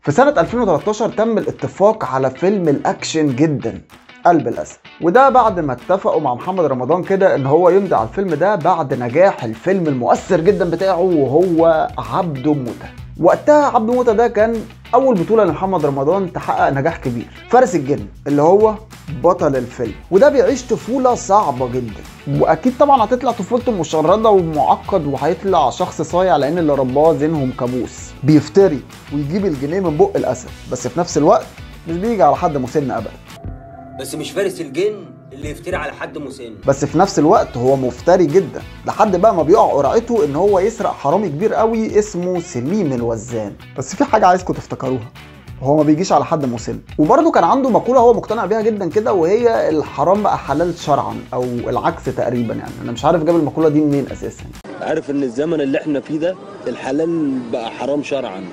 في سنة 2013 تم الاتفاق على فيلم الاكشن جدا قلب الاسد، وده بعد ما اتفقوا مع محمد رمضان كده ان هو يمضي على الفيلم ده بعد نجاح الفيلم المؤثر جدا بتاعه وهو عبده موتة. وقتها عبده موتة ده كان اول بطولة لمحمد رمضان تحقق نجاح كبير. فارس الجن اللي هو بطل الفيلم، وده بيعيش طفولة صعبة جدا، واكيد طبعا هتطلع طفولته مشردة ومعقد، وهيطلع شخص صايع لان اللي رباه زينهم كابوس، بيفتري ويجيب الجنيه من بق الاسد، بس في نفس الوقت مش بيجي على حد مسن ابدا. بس مش فارس الجن اللي يفتري على حد مسن، بس في نفس الوقت هو مفتري جدا، لحد بقى ما بيقع قرعته ان هو يسرق حرامي كبير قوي اسمه سليم الوزان. بس في حاجة عايزكم تفتكروها، هو ما بيجيش على حد مسن. وبرده كان عنده مقولة هو مقتنع بيها جدا كده، وهي الحرام بقى حلال شرعا او العكس تقريبا، يعني انا مش عارف جاب المقولة دي منين اساسا. عارف ان الزمن اللي احنا فيه ده الحلال بقى حرام شرعا.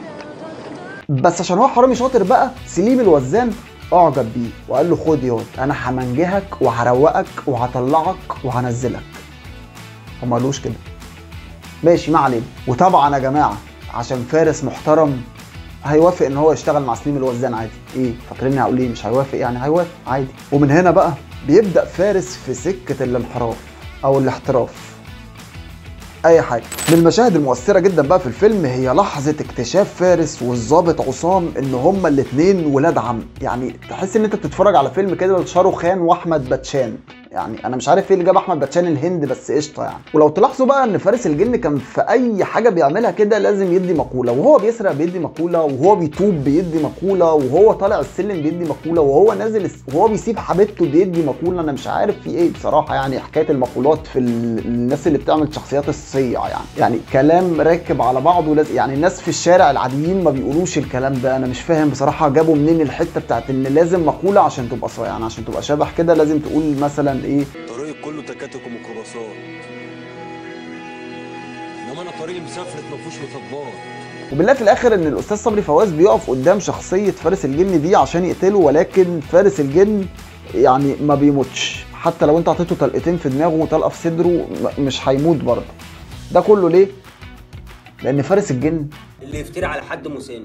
بس عشان هو حرامي شاطر بقى، سليم الوزان اعجب بيه وقال له خد ياض، انا همنجهك وهروقك وهطلعك وهنزلك. هو ما قالوش كده، ماشي ما علينا. وطبعا يا جماعة عشان فارس محترم هيوافق ان هو يشتغل مع سليم الوزان عادي. ايه فاكريني هقول ايه؟ مش هيوافق يعني؟ هيوافق عادي. ومن هنا بقى بيبدا فارس في سكة الانحراف او الاحتراف، اي حاجة. من المشاهد المؤثرة جدا بقى في الفيلم هي لحظة اكتشاف فارس والظابط عصام ان هما الاثنين ولاد عم. يعني تحس ان انت بتتفرج على فيلم كده لشاروخان واحمد باتشان، يعني انا مش عارف ايه اللي جاب احمد باتشان الهند، بس قشطه يعني. ولو تلاحظوا بقى ان فارس الجن كان في اي حاجة بيعملها كده لازم يدي مقولة، وهو بيسرق بيدي مقولة، وهو بيتوب بيدي مقولة، وهو طالع السلم بيدي مقولة، وهو نازل وهو بيسيب حبيبته بيدي مقولة. انا مش عارف في ايه بصراحة، يعني حكاية المقولات في الناس اللي بتعمل شخصيات الصيع، يعني كلام راكب على بعضه لازم، يعني الناس في الشارع العاديين ما بيقولوش الكلام ده. انا مش فاهم بصراحة جابوا منين الحتة بتاعت ان لازم مقولة عشان تبقى صايع، يعني عشان تبقى شبح كده لازم تقول مثلا ايه؟ طريق كله تكاتك وميكروباصات، انما انا طريقي مسافرت ما فيهوش مطبات. وبالله في الاخر ان الاستاذ صبري فواز بيقف قدام شخصية فارس الجن دي عشان يقتله، ولكن فارس الجن يعني ما بيموتش، حتى لو انت اعطيته طلقتين في دماغه وطلقه في صدره مش هيموت برضه. ده كله ليه؟ لان فارس الجن اللي يفتري على حد مسن.